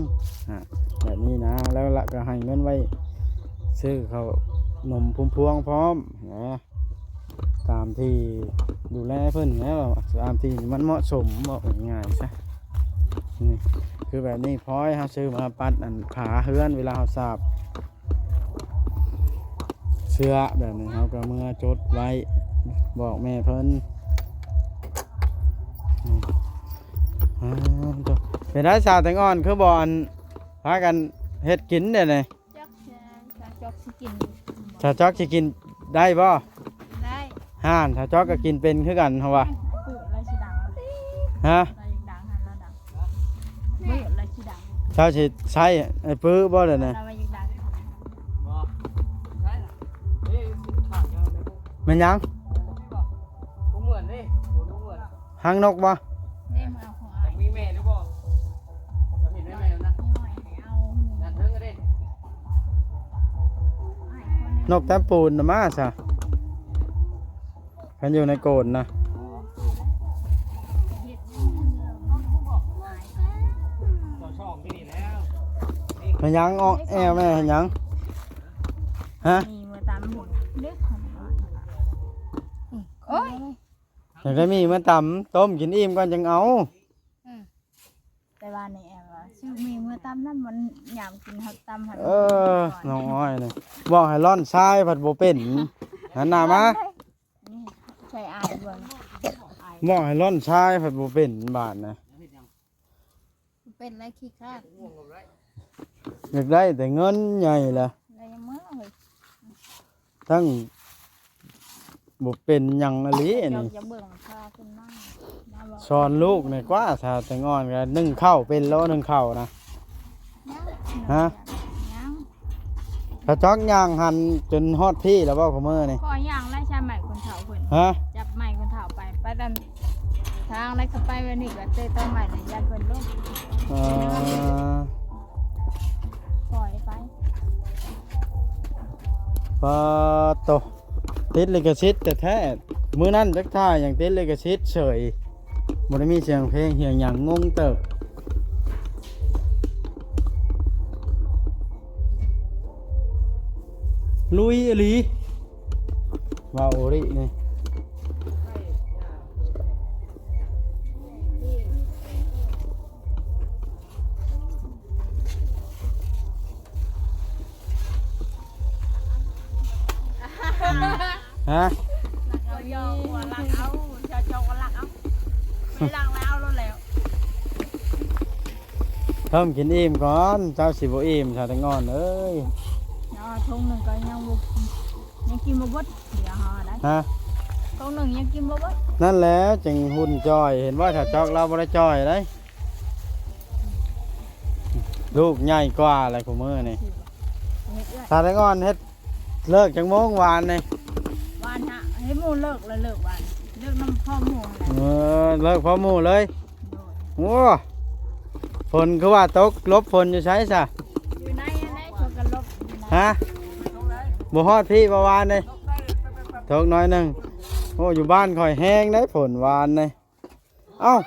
ອາ ແບບນີ້ນະ ແລ້ວລະກໍໃຫ້ເງິນໄວ້ຊື້ເຂົ້າໜົມພຸມພວງພ້ອມນະ. ຕາມທີ່ດູແລເພິ່ນແລ້ວ ຕາມທີ່ມັນເໝາະສົມ ເວົ້າງ່າຍໆຊະ ນີ້ ຄືແບບນີ້ ພອຍເຮົາຊື້ມາປັດອັນຝາເຮືອນ ເວລາເຮົາສາບເຊື້ອແບບນີ້ ເຮົາກໍເມືອຈົດໄວ້ ບອກແມ່ເພິ່ນ ອືມ ອາ ເປັນໄດສາວແຕງອ່ອນ ຄືບໍ່ອັນ ພາກັນເຮັດກິນເດນີ້? ຈັກ ເອີ ສາວຈອກຊິກິນ ສາວຈອກຊິກິນໄດ້ບໍ່? ໄດ້ ຫ່ານ ສາວຈອກກໍກິນເປັນຄືກັນເຮົາວ່າ ປືລາວຊິດັງ ຮະ ລາວຢາກດັງ ລາວດັງ ປືລາວຊິດັງ ເຈົ້າຊິໃຊ້ໄອ້ປືບໍ່ເດນີ້? ລາວວ່າຢາກດັງ ມ່ນຫຍັງ? ບໍ່ເໝືອນເດ້ ບໍ່ເໝືອນ. ຫາງນົກບໍ່? ເດ້ ມາເອົາຂອງອ້າຍ. ມີແມ່ຫຼືບໍ່? ເຫັນແມ່ນະ? ນົກຕາປູນນະມາຊະ. ຄັນຢູ່ໃນໂກນນະ ເຮັດຫຍັງ? ເອາະແອວແມ່ເຮັດຫຍັງ? ຮະ? ມີມື້ຕຳບຸນເດ້. ໂອ້ຍ ຢາກໄດ້ໝີ່ມາຕຳ ຕົ້ມກິນອີ່ມກ່ອນຈັ່ງເອົາ. ອືມ ແຕ່ວ່ານີ້ແອວວ່າຊື້ໝີ່ເມືອຕຳນຳ ມັນຍາມກິນເຮົາຕຳຫັ້ນ. ເອີ ນ້ອງອ້ອຍນີ້ ບອກໃຫ້ລ່ອນຊາຍພັດບໍ່ເປັນ. ຫັນໜ້າມາ ນີ້ໃສ່ອາຍເບິ່ງ ບອກໃຫ້ລ່ອນຊາຍພັດບໍ່ເປັນບາດນະ. ເປັນແລ້ວຂີ້ຄ້ານ ຢາກໄດ້ແຕ່ເງິນໃຫຍ່ລະ ແລ້ວຍັງເມືອເຮີ້ຍ. ທັງບໍ່ເປັນຫຍັງອີ່ຫຼີນີ້. ເຈົ້າຈະເບິ່ງພາຂຶ້ນມາ ມາເວົ້າ ສອນລູກແດ່ກວ່າ. ສາວແຕງອ່ອນກໍໜຶ້ງເຂົ້າເປັນແລ້ວ ໜຶ້ງເຂົ້ານະ. ຮະ? ຍັງ. ສາວຈອກຍ່າງຫັນຈົນຮອດພີ້ແລ້ວບໍ່ ຂອງມື້ນີ້? ກໍຍ່າງໄລ່ຊະໄມ້ຄົນເຖົ້າເພິ່ນ. ຮະ? ຈັບໄມ້ຄົນເຖົ້າໄປ ໄປຕາມທາງໄດ້ ກໍໄປແບບນີ້ ກໍເຕະຕອກໄມ້ແລ້ວຢ້ານເພິ່ນລົ້ມ. ເອີ ປ່ອຍໄປ. ປາໂຕ ຕິດລິຂະສິດແທ້ໆ. ມື້ນັ້ນຈັກຖ່າຍຫຍັງ ຕິດລິຂະສິດເສີຍ ບໍ່ໄດ້ມີສຽງເພງສຽງຫຍັງ ງົງເຕີບ. ລຸຍອີ່ຫຼີ ວາໂອລິນີ້. ຮະ? ລັກເອົາ ລັກເອົາ ເຈົ້າກໍລັກເອົາ ໄປລັກແລ້ວເອົາໂລດແລ້ວ. ເພີ່ມກິນອີ່ມກ່ອນ ເຈົ້າຊິບໍ່ອີ່ມ ສາວແຕງອ່ອນເອີຍ. ເອົາຖົງໜຶ່ງກໍຍັງບໍ່ ຍັງກິນບໍ່ເບິດ ເຫຼືອເຮົາໄດ໋. ຮະ? ຖົງໜຶ່ງຍັງກິນບໍ່ເບິດ. ນັ້ນແຫຼະຈຶ່ງຫຸ່ນຈ່ອຍ ເຫັນບໍ່ ຖ້າຈອກລາວບໍ່ໄດ້ຈ່ອຍໄດ໋. ລູກໃຫຍ່ກວ່າແຫຼະຄູ່ມື້ນີ້. ເຮັດເອື້ອຍ ສາວແຕງອ່ອນເຮັດ ເລີກຈັກໂມງວານນີ້? ວານຫະ ໃຫ້ໝູ່ເລີກແລ້ວ ເລີກວານ ເລີກນຳພໍ່ໝູ່ຫັ້ນແຫຼະ. ເອີ ເລີກພໍ່ໝູ່ເລີຍ. ໂດຍ. ໂອ້ ຝົນຄືວ່າຕົກ ຫຼົບຝົນຢູ່ໃສຊະ? ຢູ່ໃນຫັ້ນແຫຼະ ເພິ່ນກໍຫຼົບຢູ່ໃນ. ຮະ? ບໍ່ຮອດພີ້ບໍ່ວານນີ້? ຕົກໜ້ອຍໜຶ່ງ. ໂອ້ ຢູ່ບ້ານຂ້ອຍແຮງເດ້ຝົນວານນີ້. ເອົ້າ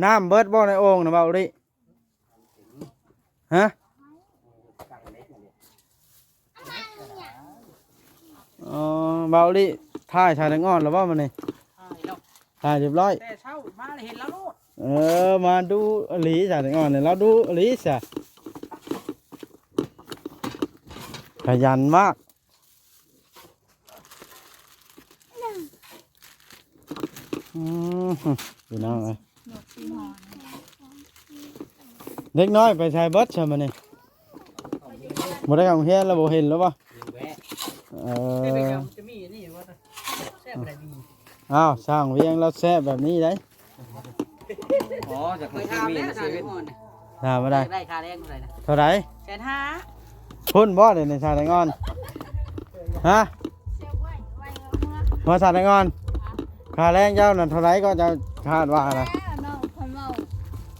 ນ້ຳເບິດບໍ່ໃນໂອ່ງນະ ເບົາລິ? ຮະ? ອໍ ເບົາລິ ຖ່າຍສາວແຕງອ່ອນແລ້ວບໍ່ມື້ນີ້? ຖ່າຍແລ້ວ ຖ່າຍຮຽບຮ້ອຍ. ແຕ່ເຊົ້າມາເຫັນລາວໂລດ. ເອີ ມາດຸອີ່ຫຼີສາວແຕງອ່ອນນີ້ ລາວດຸອີ່ຫຼີຊະ ຂະຫຍັນມາກ. ອືມ ພີ່ນ້ອງເອີຍ ເດັກນ້ອຍໄປໃສເບິດຊະມື້ນີ້? ບໍ່ໄດ້ເຂົ້າໂຮງຮຽນແລ້ວ ບໍ່ເຫັນແລ້ວບໍ່? ເອີ ອ້າວ ຊ່າງວຽງລາວແຊບແບບນີ້ໄດ໋. ອໍ ຢາກໄປຖາມແລ້ວ ຖາມວ່າໄດ້ ໄດ້ຄ່າແຮງເທົ່າໃດນະ? ເທົ່າໃດ? ແສນຫ້າ. ພຸ້ນບໍ່ ດຽວນີ້ສາວແຕງອ່ອນ? ຮະ? ວ່າສາວແຕງອ່ອນ ຄ່າແຮງເຈົ້ານັ້ນເທົ່າໃດກໍ ເຈົ້າຄາດວ່ານະ? ແລ້ວເນາະ ຂ້ອຍເວົ້າ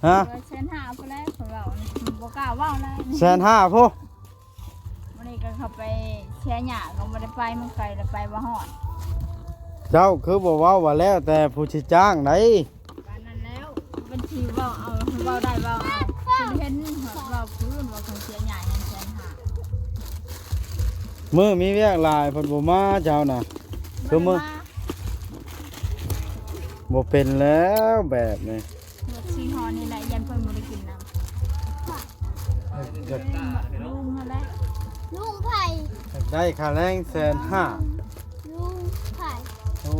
ຮະ? ແສນຫ້າພຸ້ນແຫຼະ ຂ້ອຍເວົ້າ ບໍ່ກ້າເວົ້າແລ້ວ. ແສນຫ້າພຸ້ນ. ມື້ນີ້ກໍເຂົາໄປເສຍຫຍ້າ ກໍບໍ່ໄດ້ໄປ ມັນໄກ ແລ້ວໄປບໍ່ຮອດ. ເຈົ້າຄືບໍ່ເວົ້າວ່າແລ້ວແຕ່ຜູ້ຊິຈ້າງໃດ໋? ປານນັ້ນແລ້ວ ເປັນທີ່ເວົ້າເອົາ ເວົ້າໄດ້ເວົ້າເອົາ ເພິ່ນເຫັນເວົ້າພື້ນ ເວົ້າເພິ່ນເສຍຫຍ້າຫຍັງແສນຫ້າ. ມື້ມີວຽກຫຼາຍເພິ່ນບໍ່ມາເຈົ້ານະ ຄືມື້ ບໍ່ເປັນແລ້ວແບບນີ້. ລົດສີ່ຫໍ່ນີ້ແຫຼະ ຢ້ານເພິ່ນບໍ່ໄດ້ກິນນຳ. ລຸງຫັ້ນແຫຼະ ລຸງໃຜ? ຢາກໄດ້ຄ່າແຮງແສນຫ້າ. ລຸງໃຜ? ໂອ້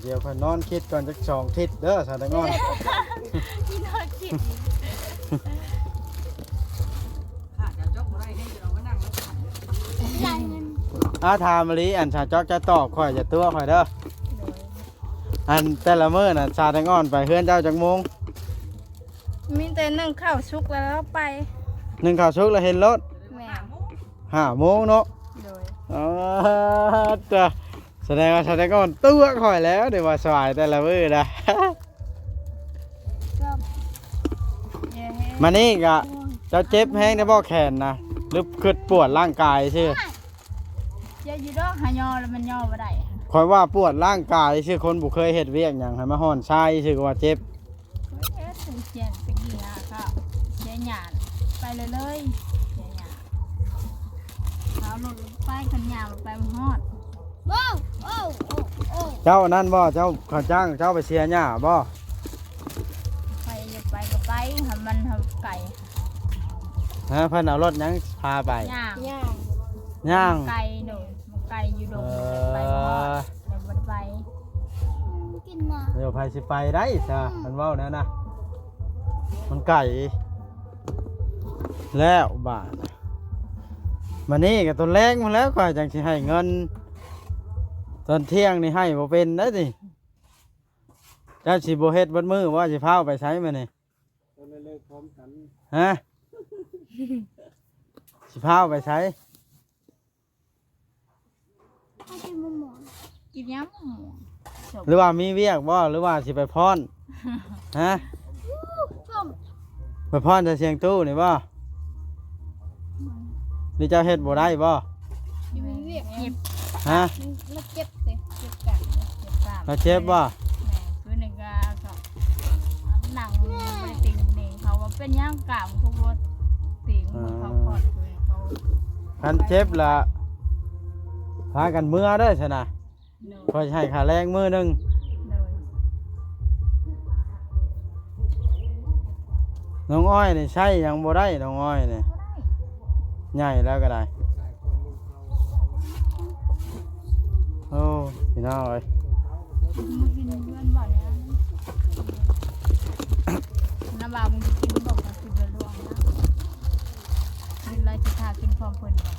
ດຽວຂ້ອຍນອນຄິດກ່ອນຈັກສອງທິດເດີ ສາວແຕງອ່ອນ. ທີ່ນອນຄິດ ອາ ຖາມອີ່ຫຼີ ອັນສາວຈອກຈະຕອບຂ້ອຍ ຢ່າຕົວະຂ້ອຍເດີ. ໂດຍ. ອັນແຕ່ລະມື້ນະ ສາວແຕງອ່ອນໄປເຮືອນເຈົ້າຈັກໂມງ? ມີແຕ່ໜຶ້ງເຂົ້າສຸກແລ້ວໄປ. ໜຶ້ງເຂົ້າສຸກແລ້ວເຫັນໂລດ? ແມ່ນ. ຫ້າໂມງເນາະ? ໂດຍ. ອໍ ຕະ ສະແດງວ່າສາວແຕງອ່ອນຕົວະຂ້ອຍແລ້ວ ໄດ້ວ່າສວາຍແຕ່ລະມື້ນະ. ມານີ້ກະ ເຈົ້າເຈັບແຮງໄດ້ບໍ່ແຂນນະ ຫຼືຄິດປວດຮ່າງກາຍຊື່? ເຈັບຢູ່ດອກ ຫາຍໍແລ້ວມັນຍໍບໍ່ໄດ້. ຂ້ອຍວ່າປວດຮ່າງກາຍຊື່ ຄົນບໍ່ເຄີຍເຮັດວຽກຫຍັງ ໃຫ້ມາຮ້ອນຊາຍຊື່ກໍວ່າເຈັບ. ເຮັດ ເຈັບຕະກີ້ຫາເຂົ້າ ເສຍຫຍ້າ ໄປເລີຍໆ ເສຍຫຍ້າ ເອົາລົດໄປ ຄັນຍ່າງໄປບໍ່ຮອດ. ໂອ້ ໂອ້ ໂອ້ ໂອ້ ເຈົ້າອັນນັ້ນບໍ່? ເຈົ້າ ເຂົາຈ້າງເຈົ້າໄປເສຍຫຍ້າບໍ່? ໃຜຢາກໄປກໍໄປ ຫາມັນ ຫາໄກ. ຮະ ເພິ່ນເອົາລົດຫຍັງພາໄປ? ຍ່າງ ຍ່າງ ຍ່າງ ໄກໂດຍ ໄກຢູ່ດົງ ເອີ ໄປບໍ່ຮອດ ແລ້ວບໍ່ໄດ້ໄປ. ອືມ ກິນມາ ດຽວໃຜຊິໄປໄດ້ຊະ ອືມ ເພິ່ນເວົ້າແນວນະ ມັນໄກ. ແລ້ວບາດ ມານີ້ກໍຕອນແລງພຸ້ນແລ້ວ ຂ້ອຍຈັ່ງຊິໃຫ້ເງິນ ຕອນທ່ຽງນີ້ໃຫ້ບໍ່ເປັນໄດ໋ຕິ. ເຈົ້າຊິບໍ່ເຮັດເບິດມື້ບໍ່? ຊິພາໄປໃສມື້ນີ້? ຕອນເລີກພ້ອມກັນ ຮະ ຊິພາໄປໃສ? ເອົາກິນໝໍ່ ກິນຫຍັງ? ຫຼືວ່າມີວຽກບໍ່? ຫຼືວ່າຊິໄປຟ້ອນ? ຮະ ສົ້ມ ໄປຟ້ອນແຕ່ສຽງຕູ້ນີ້ບໍ່? ອືມ ຫຼືເຈົ້າເຮັດບໍ່ໄດ້ບໍ່? ມີວຽກ ເຈັບ ຮະ ມັນ ມັນເຈັບເດ້ ເຈັບກາມ ເຈັບກາມ ລາວເຈັບບໍ່? ແມ່ນ ຄືໜຶ່ງກໍ ກໍນັ່ງ ບໍ່ໄດ້ຕີງເໜ່ງ ເຂົາວ່າເປັນຫຍັງກາມຄືບໍ່ຕີງ ອ່າ ເຂົາກ່ອນຄືເຂົາ ຄັນເຈັບລະພາກັນເມືອເດີຊັ້ນນະ. ໂດຍ ຂ້ອຍໃຫ້ຄ່າແຮງມື້ໜຶ່ງ. ໂດຍ ນ້ອງອ້ອຍນີ້ໃຊ້ຫຍັງບໍ່ໄດ້ ນ້ອງອ້ອຍນີ້ ບໍ່ໄດ້ ໃຫຍ່ແລ້ວກໍໄດ້. ໂອ້ ພີ່ນ້ອງເອີຍ ມາກິນເຮືອນບໍ່ແລ້ວ ນ້ຳວ່າມຶງກິນບໍ່ ກິນເຮືອນຫຼວງນະ ກິນແລ້ວຊິຖ້າກິນພ້ອມເພິ່ນບໍ່?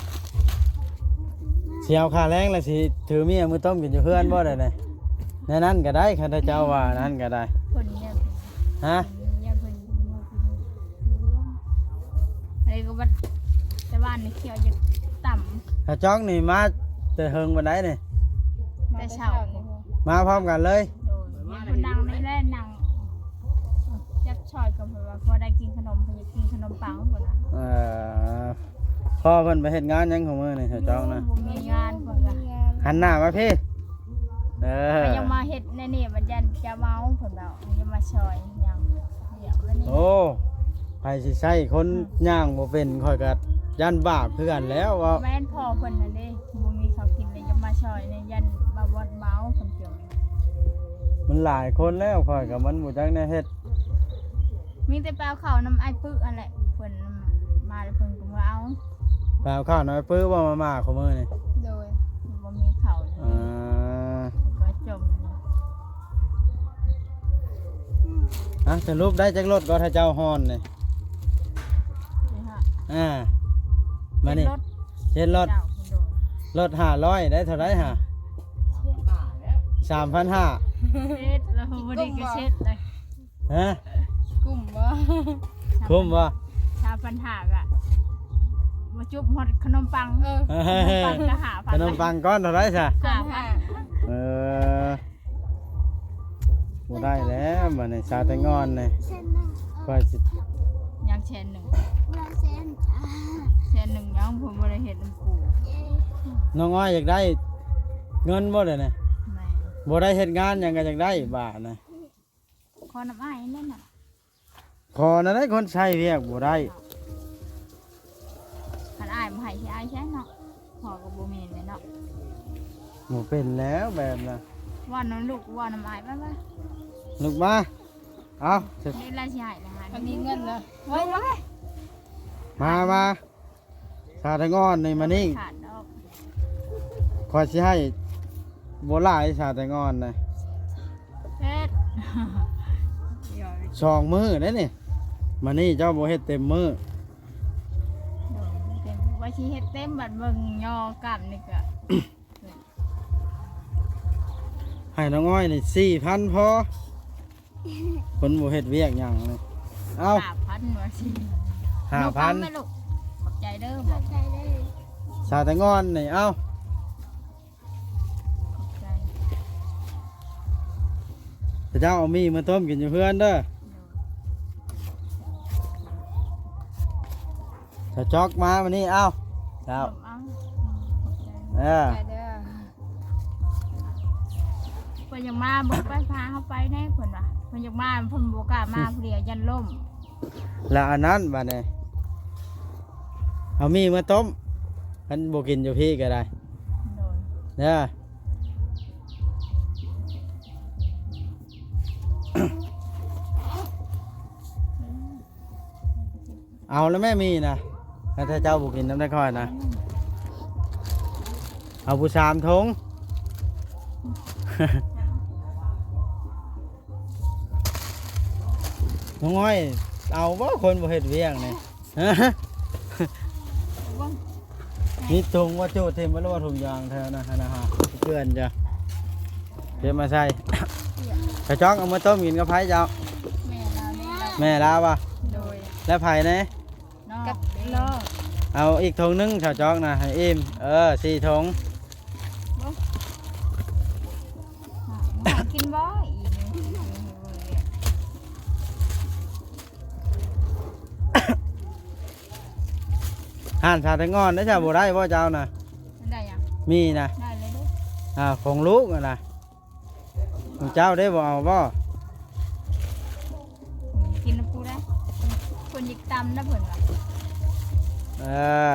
ຊິເອົາຄ່າແຮງແລ້ວຊິຖືເມຍມື້ຕົ້ມກິນຢູ່ເຮືອນບໍ່ໄດ໋ນະ? ແນວນັ້ນກໍໄດ້ ຄັນເຈົ້າວ່ານັ້ນກໍໄດ້. ເພິ່ນ ຮະ? ເພິ່ນ ເພິ່ນ ອັນນີ້ກໍວ່າ ແຕ່ວ່ານີ້ຂຽວຈະຕຳ. ຂະຈອກນີ້ມາແຕ່ເຫິງປານໃດນີ້? ແຕ່ເຊົ້າ. ມາພ້ອມກັນເລີຍ? ໂດຍ ເພິ່ນນັ່ງນີ້ແຫຼະ ນັ່ງຈັບຊ່ອຍກັນ ເພິ່ນວ່າພໍໄດ້ກິນຂະໜົມ ເພິ່ນຢາກກິນຂະໜົມປັງພຸ້ນນະ. ເອີ ພໍ່ເພິ່ນໄປເຮັດງານຫຍັງຂອງມື້ນີ້ ຂະຈອກນະ? ບໍ່ມີງານ ເພິ່ນວ່າ. ຫັນໜ້າມາພີ້. ເອີ ເພິ່ນຍັງມາເຮັດແນວນີ້ ມັນຢ້ານຈະເມົາ ເພິ່ນວ່າ ຍັງມາຊ່ອຍຫຍັງ ວຽກແບບນີ້. ໂອ້ ໃຜຊິໃຊ້ຄົນ ອືມ ຍ່າງບໍ່ເປັນ ຂ້ອຍກໍຢ້ານບາບຄືກັນແລ້ວເວົ້າ. ແມ່ນພໍ່ເພິ່ນນັ້ນເດ້ ບໍ່ມີເຂົ້າກິນເລີຍ ຢາກມາຊ່ອຍນີ້ ຢ້ານມາບ່ອນເມົາ ເພິ່ນເຈົ້າ. ມັນຫຼາຍຄົນແລ້ວ ຂ້ອຍກໍມັນບໍ່ຈັກແນວເຮັດ. ມີແຕ່ໄປເອົາເຂົ້ານຳອ້າຍປຶຫັ້ນແຫຼະ ເພິ່ນມາແລ້ວເພິ່ນກໍມາເອົາ. ໄປເອົາເຂົ້ານຳອ້າຍປຶບໍ່ ມາມ່າຂອງມື້ນີ້? ໂດຍ ບໍ່ມີເຂົ້າເລີຍ. ອ່າ ກໍຈົ່ມ. ອ່ະ ສະຫຼຸບໄດ້ຈັກລົດກໍຖ້າເຈົ້າຮ້ອນນີ້? ນີ້ຮະ ອ່າ ມານີ້ ເຈັດລົດ ເຈັດລົດ. ເຈົ້າ ໂດຍ ລົດຫ້າຮ້ອຍໄດ້ເທົ່າໃດຫາ? ສາມພັນຫ້າ. ເຈັດ ແລ້ວພໍດີກໍເຈັດເລີຍ. ຮະ? ກຸ້ມບໍ່? ຄຸ້ມບໍ່? ສາມພັນຫ້າກະບໍ່ຈຸບຮອດຂະໜົມປັງ. ເອີ ຂະໜົມປັງກໍຫ້າພັນ. ຂະໜົມປັງກ້ອນເທົ່າໃດຊະ? ຫ້າພັນ. ເອີ ບໍ່ໄດ້ແລ້ວ ບາດນີ້ສາວແຕງອ່ອນນີ້. ແສນໜຶ່ງ ຂ້ອຍຊິ ຍັງແສນໜຶ່ງ. ຍັງແສນ ແສນໜຶ່ງຍັງ ເພິ່ນບໍ່ໄດ້ເຮັດນຳກູ. ນ້ອງອ້ອຍຢາກໄດ້ເງິນບໍ່ເດນີ້? ແມ່ນ ບໍ່ໄດ້ເຮັດງານຫຍັງກໍຢາກໄດ້ບາດນະ. ຂໍນຳອ້າຍແດ່ນະ. ຂໍນຳໄດ້ ຄົນໃຊ້ວຽກບໍ່ໄດ້. ຄັນອ້າຍບໍ່ໃຫ້ ຊິອ້າຍໃຊ້ເນາະ. ພໍ່ກໍບໍ່ແມ່ນແຫຼະເນາະ. ບໍ່ເປັນແລ້ວແບບນະ. ເວົ້ານຳລູກ ເວົ້ານຳອ້າຍໄປ. ລູກມາ. ເອົາ ນີ້ລະຊິໃຫ້ລະ. ຄັນມີເງິນນະ. ເວົ້າມາ. ມາ ມາ. ສາວແຕງອ່ອນນີ້ມານີ້. ຂາດດອກ. ຂ້ອຍຊິໃຫ້ບໍ່ຫຼາຍ ສາວແຕງອ່ອນນະ. ເຮັດ ສອງມື້ເດ້ນີ້. ມານີ້ເຈົ້າບໍ່ເຮັດເຕັມມື້. ວ່າຊິເຮັດເຕັມ ບັດເບິ່ງຍໍກຳນີ້ກະ ໃຫ້ນ້ອງອ້ອຍນີ້ສີ່ພັນພໍ. ຄົນບໍ່ເຮັດວຽກຫຍັງນີ້. ເອົ້າ ຫ້າພັນວ່າຊິ. ຫ້າພັນ. ນະລູກ ຂອບໃຈເດີ. ຂອບໃຈເດີ. ສາວແຕງອ່ອນນີ້. ເອົ້າ ຂອບໃຈ ເຈົ້າເອົາໝີ່ມາຕົ້ມກິນຢູ່ເຮືອນເດີ. ສາວຈອກມາມື້ນີ້ ເອົ້າ ເຈົ້າ ເອົາ ເອີ ຂອບໃຈເດີ. ເພິ່ນຢາກມາ ບໍ່ໄປພາເຮົາໄປແດ່ ເພິ່ນວ່າ ເພິ່ນຢາກມາ ເພິ່ນບໍ່ກ້າມາ ອືມ ຜູ້ດຽວ ຢ້ານລົ້ມ. ແລ້ວອັນນັ້ນບາດນີ້ ເອົາໝີ່ມາຕົ້ມ ຄັນບໍ່ກິນຢູ່ພີ້ກໍໄດ້ ໂດຍ ເດີ. ເອົາແລ້ວແມ່ ໝີ່ນະ ຖ້າເຈົ້າບໍ່ກິນນຳໄດ້ຂ້ອຍນະ ເອົາຜູ້ສາມຖົງ. ນ້ອງອ້ອຍ ເອົາບໍ່ ຄົນບໍ່ເຮັດວຽກນີ້? ຮະ? ມີຖົງວ່າໂຈະເຕັມໄວ້ແລ້ວວ່າ ຖົງຢາງແຖວນັ້ນຫັ້ນນະ ຫາເພື່ອນຈ້ະ ເກັບມາໃສ່. ສາວຈອກ ເອົາມາຕົ້ມກິນກັບໃຜເຈົ້າ? ແມ່ລາວ ແມ່ລາວ ແມ່ລາວຫວາ? ໂດຍ. ແລ້ວໃຜແດ່? ນ້ອງ ກັບນ້ອງ. ເອົາອີກຖົງໜຶ່ງ ສາວຈອກນະ ໃຫ້ອີ່ມ. ເອີ ສີ່ຖົງ. ບໍ່ ຫາກິນບໍ່ອີກ? ຮ້ານສາວແຕງອ່ອນໄດ້ຊະ ບໍ່ໄດ້ບໍ່ເຈົ້ານະ? ໄດ້ຫຍັງ? ມີນະ ໄດ້ເລີຍເດ້. ອ່າ ຂອງລູກຫັ້ນນະ ຂອງເຈົ້າເດ້ ບໍ່ເອົາບໍ່? ກິນນຳຜູ້ໃດ? ເພິ່ນຢາກຕຳນະ ເພິ່ນວ່າ. ເອີ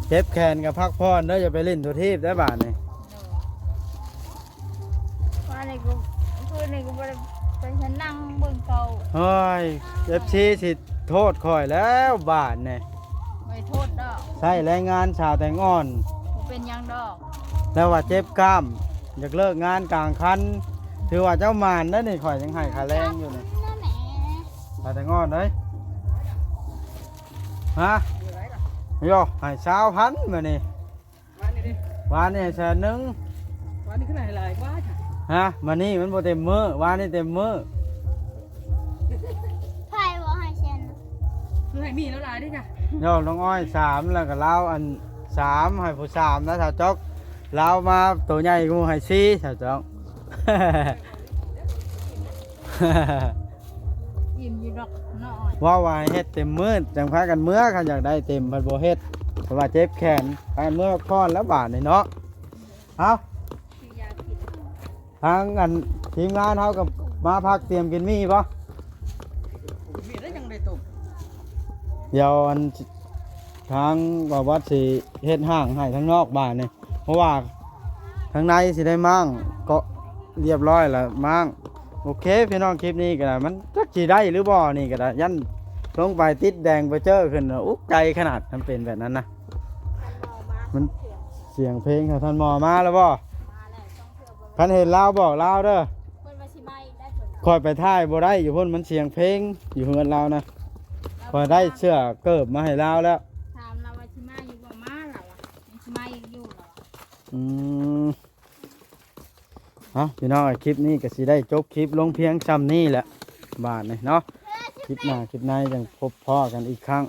ເຈັບແຂນກໍພັກຜ່ອນເດີ ຢ່າໄປຫຼິ້ນໂທທີບໄດ້ບາດນີ້. ວ່ານີ້ກໍ ຄືນນີ້ກໍບໍ່ໄດ້ໄປ ນັ່ງເບິ່ງເຂົາ. ໂອ້ຍ ເອັຟຊີຊິໂທດຂ້ອຍແລ້ວບາດນີ້. ບໍ່ໄດ້ໂທດດອກ ໃຊ້ແຮງງານສາວແຕງອ່ອນ ບໍ່ເປັນຫຍັງດອກ. ແລ້ວວ່າເຈັບກ້າມ ຢາກເລີກງານກາງຄັນ ຖືວ່າເຈົ້າໝານໄດ໋ນີ້ ຂ້ອຍຍັງໃຫ້ຄ່າແຮງຢູ່ນີ້. ສາວແຕງອ່ອນເອີຍ ຮະ? ໂຢ ໃຫ້ຊາວພັນມື້ນີ້. ວານນີ້ເດ້ ວານນີ້ໃຫ້ແສນໜຶ່ງ. ວານນີ້ຄືໃຫ້ຫຼາຍກວ່າ ຮະ? ມື້ນີ້ມັນບໍ່ເຕັມມື້ ວານນີ້ເຕັມມື້. ໃຜບໍ່ໃຫ້ແສນໜຶ່ງ? ຄືໃຫ້ໝີ່ລາວຫຼາຍເດ້ຈ້ະ. ໂຢ ນ້ອງອ້ອຍສາມ ແລ້ວກໍລາວອັນສາມ ໃຫ້ຜູ້ສາມນະ ສາວຈອກ. ລາວມາໂຕໃຫຍ່ກວ່າໝູ່ ໃຫ້ສີ່ ສາວຈອກ. ອີ່ມຢູ່ດອກເນາະ. ເວົ້າວ່າໃຫ້ເຮັດເຕັມມື້ ຈັ່ງພາກັນເມືອ ຄັນຢາກໄດ້ເຕັມ ພັດບໍ່ເຮັດ ເພາະວ່າເຈັບແຂນ. ພາກັນເມືອພັກຜ່ອນແລ້ວບາດນີ້ເນາະ. ເອົ້າ ຊື້ຢາກິນ. ທາງອັນທີມງານເຮົາກໍມາພັກ ຕຽມກິນໝີ່ບໍ່? ໝີ່ແລ້ວຍັງໄດ້ຕົ້ມ. ດຽວອັນທາງບ່າວວັດຊິເຮັດຫ້າງໃຫ້ທາງນອກບາດນີ້ ເພາະວ່າທາງໃນຊິໄດ້ມ້າງເກາະລຽບຮ້ອຍແລ້ວ ມ້າງ. ໂອເຄ ພີ່ນ້ອງ ຄລິບນີ້ກໍໄດ້ ມັນຈັກຊິໄດ້ຫຼືບໍ່ນີ້ກໍໄດ້ ຢ້ານລົງໄປຕິດແດງໄປເຈີຂຶ້ນ ອຸກໃຈຂະໜາດ ມັນເປັນແບບນັ້ນນະ. ມັນສຽງເພງ. ທ່ານໝໍມາແລ້ວບໍ່? ມາແລ້ວ ສອງເທື່ອບໍ່ ຄັນເຫັນລາວບອກລາວເດີ. ເພິ່ນວ່າຊິມາອີກໄດ້ ເພິ່ນວ່າ. ຂ້ອຍໄປຖ່າຍບໍ່ໄດ້ຢູ່ພຸ້ນ ມັນສຽງເພງຢູ່ເຮືອນລາວນະ. ຂ້ອຍໄດ້ເສື້ອເກີບມາໃຫ້ລາວແລ້ວ. ຖາມລາວວ່າຊິມາຢູ່ບໍ່? ມາ ລາວວ່າ ຊິມາອີກຢູ່ ລາວວ່າ. ອືມ ເອົ້າ ພີ່ນ້ອງເອີຍ ຄລິບນີ້ກໍຊິໄດ້ຈົບຄລິບລົງພຽງຊ່ຳນີ້ແຫຼະບາດນີ້ເນາະ. ຄລິບໜ້າຄລິບໃນຈັ່ງພົບພໍ້ກັນອີກຄັ້ງ.